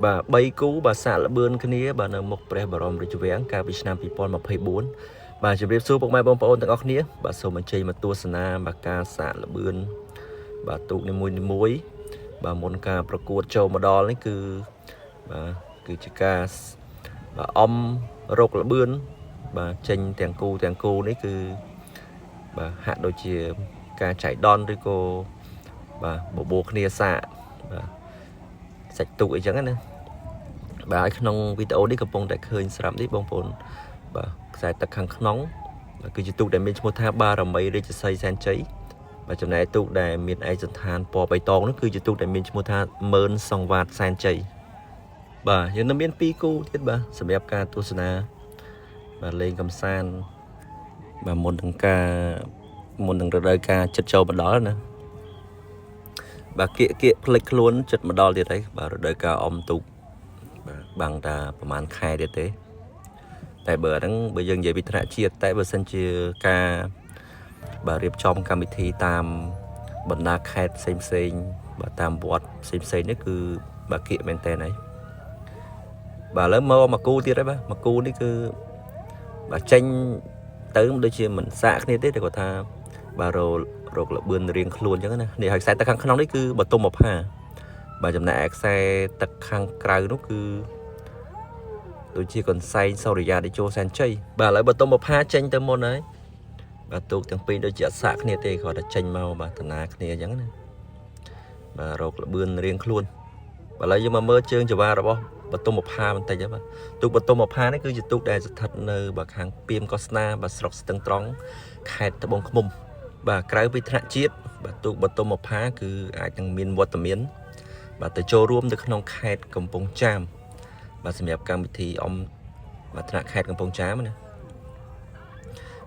បាទ3គូបាទសាកល្បឿនគ្នាបាទនៅមុខព្រះបរមរាជវាំងកាលពីឆ្នាំ2024បាទជម្រាបសួរពុកម៉ែបងប្អូនទាំងអស់គ្នាបាទសូមអញ្ជើញមកទស្សនាបាទការសាកល្បឿនបាទទូកនីមួយៗបាទមុនការប្រកួតចូលមកដល់នេះគឺបាទគឺជាការបាទអំរកល្បឿនបាទចេញទាំងគូទាំងគូនេះគឺបាទហាក់ដូចជាការចៃដន្យឬក៏បាទបបួលគ្នាសាកបាទសាច់ទូកអីចឹងណាបាទហើយក្នុងវីដេអូនេះកំពុងតែឃើញស្រាប់នេះបងប្អូនបាទខ្សែទឹកខាងក្នុងបាទគឺជាទូកដែលមានឈ្មោះថាបារមីរាជសីសែនជ័យបាទចំណែកទូកដែលមានឯកសណ្ឋានពណ៌បៃតងនោះគឺជាទូកដែលមានឈ្មោះថាម៉ឺនសង្វាតសែនជ័យបាទយើងនៅមាន2គូទៀតបាទសម្រាប់ការទស្សនាបាទលេងកម្សាន្តបាទមុននឹងការមុននឹងរដូវកាលចិត្តចូលមកដល់ណាបាទគៀកគៀកផ្លិចខ្លួនចិត្តមកដល់ទៀតហើយបាទរដូវកាលអុំទូកបាទបាំងតាប្រហែលខែទៀតទេតែបើអាហ្នឹងបើយើងនិយាយពីថ្នាក់ជាតិតែបើសិនជាការបាទរៀបចំកម្មវិធីតាមបណ្ដាខេត្តផ្សេងផ្សេងៗបាទតាមវត្តផ្សេងផ្សេងៗនេះគឺបាទគៀកមែនតើហើយបាទឥឡូវមកមកគូទៀតហើយបាទមកគូនេះគឺបាទចេញទៅដូចជាមិនសាកគ្នាទេតែគាត់ថាបាទរកលបឿនរៀងខ្លួនអញ្ចឹងណានេះហើយខ្សែទឹកខាងក្នុងនេះគឺបតុមផាបាទចំណែកឯខ្សែទឹកខាងក្រៅនោះគឺដូចជាកន្សែងសូរិយាតេជោសែនជ័យបាទឥឡូវបតុមផាចេញទៅមុនហើយបាទទូកទាំងពីរដូចជាអត់សាកគ្នាទេគាត់តែចេញមកបាទតាណាគ្នាអញ្ចឹងណាបាទរកលបឿនរៀងខ្លួនបាទឥឡូវយើងមកមើលជើងចង្វារបស់បតុមផាបន្តិចហ្នឹងបាទទូកបតុមផានេះគឺជាទូកដែលស្ថិតនៅបាទខាងពាមកោះស្នាបាទស្រុកស្ទឹងត្រង់ខេត្តត្បូងឃ្មុំបាទក្រៅពីថ្នាក់ជាតិបាទទូកបតុមផាគឺអាចនឹងមានវត្តមានបាទទៅចូលរួមនៅក្នុងខេត្តកំពង់ចាមបាទសម្រាប់កម្មវិធីអុំបាទថ្នាក់ខេត្តកំពង់ចាមណា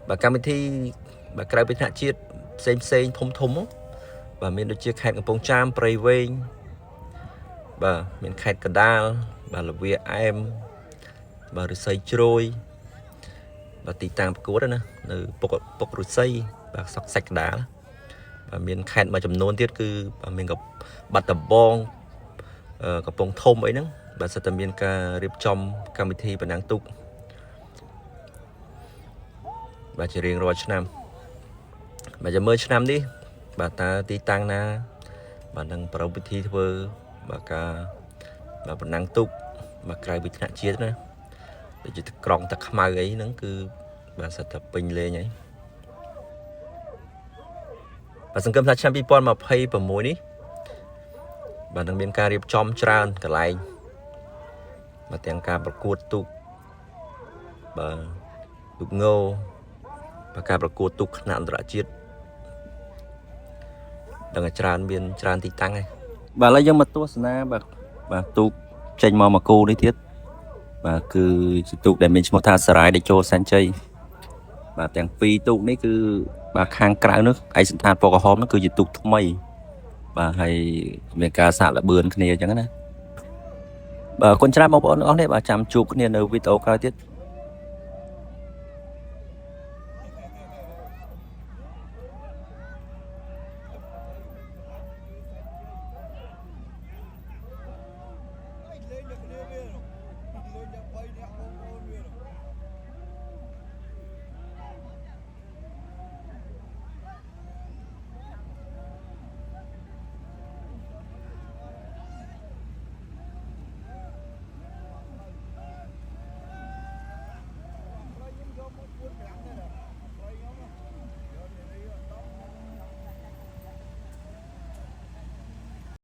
បាទកម្មវិធីបាទក្រៅពីថ្នាក់ជាតិផ្សេងផ្សេងធំធំៗបាទមានដូចជាខេត្តកំពង់ចាមព្រៃវែងបាទមានខេត្តកណ្ដាលបាទលវាអែមបាទឫស្សីជ្រោយបាទទីតាំងប្រកួតណានៅពុកពុកឫស្សីបាទសក់សាច់កណ្ដាលបាទមានខេត្តមួយចំនួនទៀតគឺបាទមានក៏បាត់ដំបងកំពង់ធំអីហ្នឹងបាទសិតតែមានការរៀបចំកម្មវិធីបណ្ដាំងទូកបាទជារៀងរាល់ឆ្នាំបាទចាំមើលឆ្នាំនេះបាទតើទីតាំងណាបាទនឹងប្រពៃពិធីធ្វើបាទការបាទបណ្ដាំងទូកបាទក្រៅពីថ្នាក់ជាតិណាដូចជាក្រុងតាខ្មៅអីហ្នឹងគឺបាទសិតតែពេញលេងហើយបាទសង្ឃឹមថាឆ្នាំ2026នេះបាទនឹងមានការរៀបចំច្រើនកន្លែងបាទទាំងការប្រកួតទូកបាទទូកងបាទការប្រកួតទូកថ្នាក់អន្តរជាតិដឹងតែច្រើនមានច្រើនទីតាំងហើយបាទឥឡូវយើងមកទស្សនាបាទបាទទូកចេញមកមកគូនេះទៀតបាទគឺជាទូកដែលមានឈ្មោះថាសារាយតេជោសែនជ័យបាទទាំងពីរទូកនេះគឺបាទខាងក្រៅនោះឯកសណ្ឋានពណ៌ក្រហមនោះគឺជាទូកថ្មីបាទហើយមានការសាកល្បឿនគ្នាអញ្ចឹងណាបាទអរគុណច្រើនបងប្អូនទាំងអស់គ្នាបាទចាំជួបគ្នានៅវីដេអូក្រោយទៀត លេងតែគ្នាវាលេងតែ3នាក់បង